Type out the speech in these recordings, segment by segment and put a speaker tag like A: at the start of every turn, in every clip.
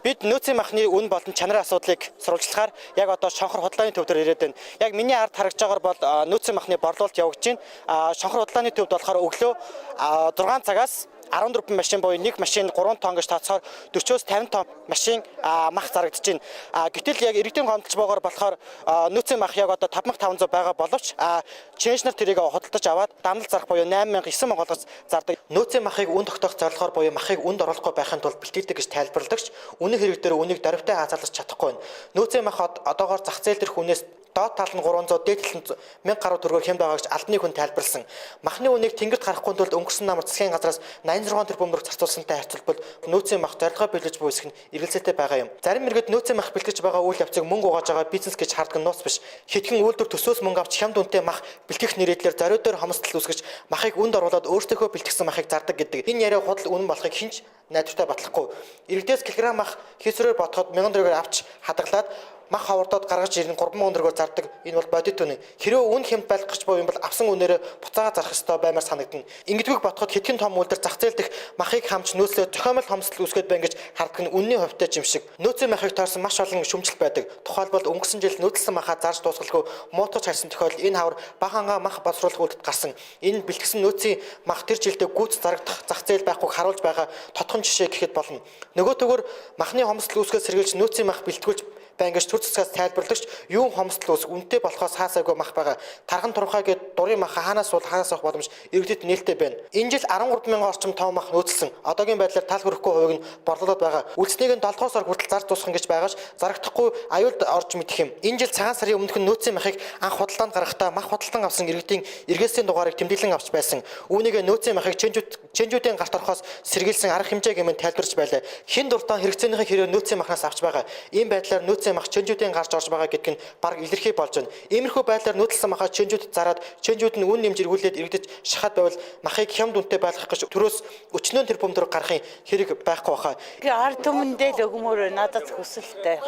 A: Бид нөөцийн махны үн болон чанарын асуудлыг сурвалжлахаар яг одоо шонхор худалдааны төв дээр ирээд байна. Яг миний ард харагдж байгаагаар бол нөөцийн махны борлуулалт явагдаж байна. Шонхор худалдааны төвд болохоор өглөө 6 цагаас 14 машин буюу нэг машин 3 тонн гэж тооцохоор 40-оос 50 тонн машин мах зарагдаж байна. Гэтэл яг иргэдийн гомдолж байгаагаар болохоор нөөцийн мах яг одоо 5500 байгаа боловч чэнж нар тэрийг худалдаж аваад дамнал зарах буюу 8000 9000 болгож зардаг. Нөөцийн махыг үн тогтоох зорилгоор буюу махыг үнд оруулахгүй байхын тулд бэлтгэлдэг гэж тайлбарладагч үнэн хэрэг дээр үнийг дөрвтэй хазаарлаж чадахгүй байна. Нөөцийн мах одоогоор зах зээл дээрх үнээс доод тал нь 300, дээд тал нь 1000 гаруй төгрөгөөр хямд байгаа гэж албаны хүн тайлбарлсан. Махны үнийг тэнгэрт гарахгүй тулд өнгөрсөн намар засгийн газраас 86 тэрбум төгрөг зарцуулсантай харьцуулбал нөөцийн мах зорилгоо биелүүлж буй хэсэг нь эргэлзээтэй байгаа юм. Зарим иргэд нөөцийн мах бэлтгэж байгаа үйл явцыг мөнгө угааж байгаа бизнес гэж харддаг нь нууц биш. Хэдхэн үйлдвэр төсөөс мөнгө авч хямд үнэтэй мах бэлтгэх нэрийдлэр зориуд дээр хомсдол үүсгэж махыг үнд оруулаад өөрсдийнхөө бэлтгэсэн махыг зардаг гэдэг. Энэ яриа худал үнэн болохыг хэн ч найдвартай батлахгүй. Иргэдээс килограмм мах хийсвэрээр бодоход 1000 төгрөгөөр авч хадгалаад мах ховордоод гаргаж ирэн 3000 төгрөгөөр зардаг. Энэ бол бодит үнэ. Хэрвээ үн хямд байх гэж буй юм бол авсан үнээрээ буцаага зарах ёстой баймаар санагдана. Ингэдэггүй бодоход хэдхэн том үйлдвэр зах зээл дэх махыг хамч нөөцлөө зохиомол хомсдол үүсгээд байна гэж харддаг нь үнний хувьтай юм шиг. Нөөцийн махыг тойрсон маш олон шүүмжлэл байдаг. Тухайлбал өнгөрсөн жил нөөцлөсөн махаа зарж дуусгалгүй муутгаж харсан тохиолдол энэ хавар бахангаа мах боловсруулах үйлдэлд гарсан. Энэ бэлтгэсэн нөөцийн мах тэр жилдээ гүйц зарагдах зах зээл байхгүйг харуулж байгаа тодхон жишээ гэхэд болно. Нөгөө төгөр махны хомсдол үүсгэхэд сэргийлж нөөцийн мах бэлтгүүлж байна гэж төр засгаас тайлбарлагч юун хомсдол үүсэх үнэтэй болохоос хаасаагүй мах байгаа. Тарган турхаа гээд дурын мах хаанаас уул хаанаас авах боломж иргэдэд нээлттэй байна. Энэ жил 13 мянган орчим тонн мах нөөцлсөн. Одоогийн байдлаар тал хүрэхгүй хувийг нь борлуулад байгаа. Үлдснийг нь 7 дугаар сар хүртэл зарж дуусгах гэж байгаач зарагдахгүй аюулд орж мэдэх юм. Энэ жил цагаан сарын өмнөх нь нөөцийн махыг анх худалдаанд гаргахдаа мах худалдан авсан иргэдийн эргээсийн дугаарыг тэмдэглэн авч байсан. Үүнийг нөөцийн махыг чэнжүүдийн гарт орохоос сэргийлсэн арга хэмжээ гэмэн тайлбарч байлаа. Хин дуртаа хэрэгцээнийхээ хэрээр нөөцийн махнаас авч байгаа. Ийм байдлаар нөөцийн мах чэнжүүдийн гарч орж байгаа гэдг нь бараг илэрхий болж байна. Иймэрхүү байдлаар нөөцлсөн махаа чэнжүүдэд зараад чэнжүүд нь үн нэмж эргүүлээд иргэдэд шахаад байвал махыг хямд үнэтэй байлгах гэж төрөөс өчнөө тэрбум төгрөг гарахын хэрэг байхгүй баха.
B: Ард түмэндээ л өгмөр надад хүсэлтэй.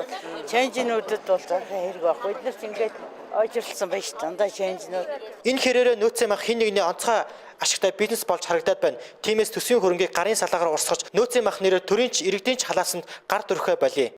B: Чэнжнүүдэд бол зарах хэрэг байхгүй. Бид нар ч ингээд ожирлсан байж дандаа чэнжнүүд.
A: Энэ хэрээрээ нөөцийн мах хин нэгний онцгой ашигтай бизнес болж харагдаад байна. Тиймээс төсвийн хөрөнгийг гарын салаагаар урсгаж нөөцийн мах нэрээр төрийн ч иргэдийн ч халаасанд гар дөрөхөө болиё.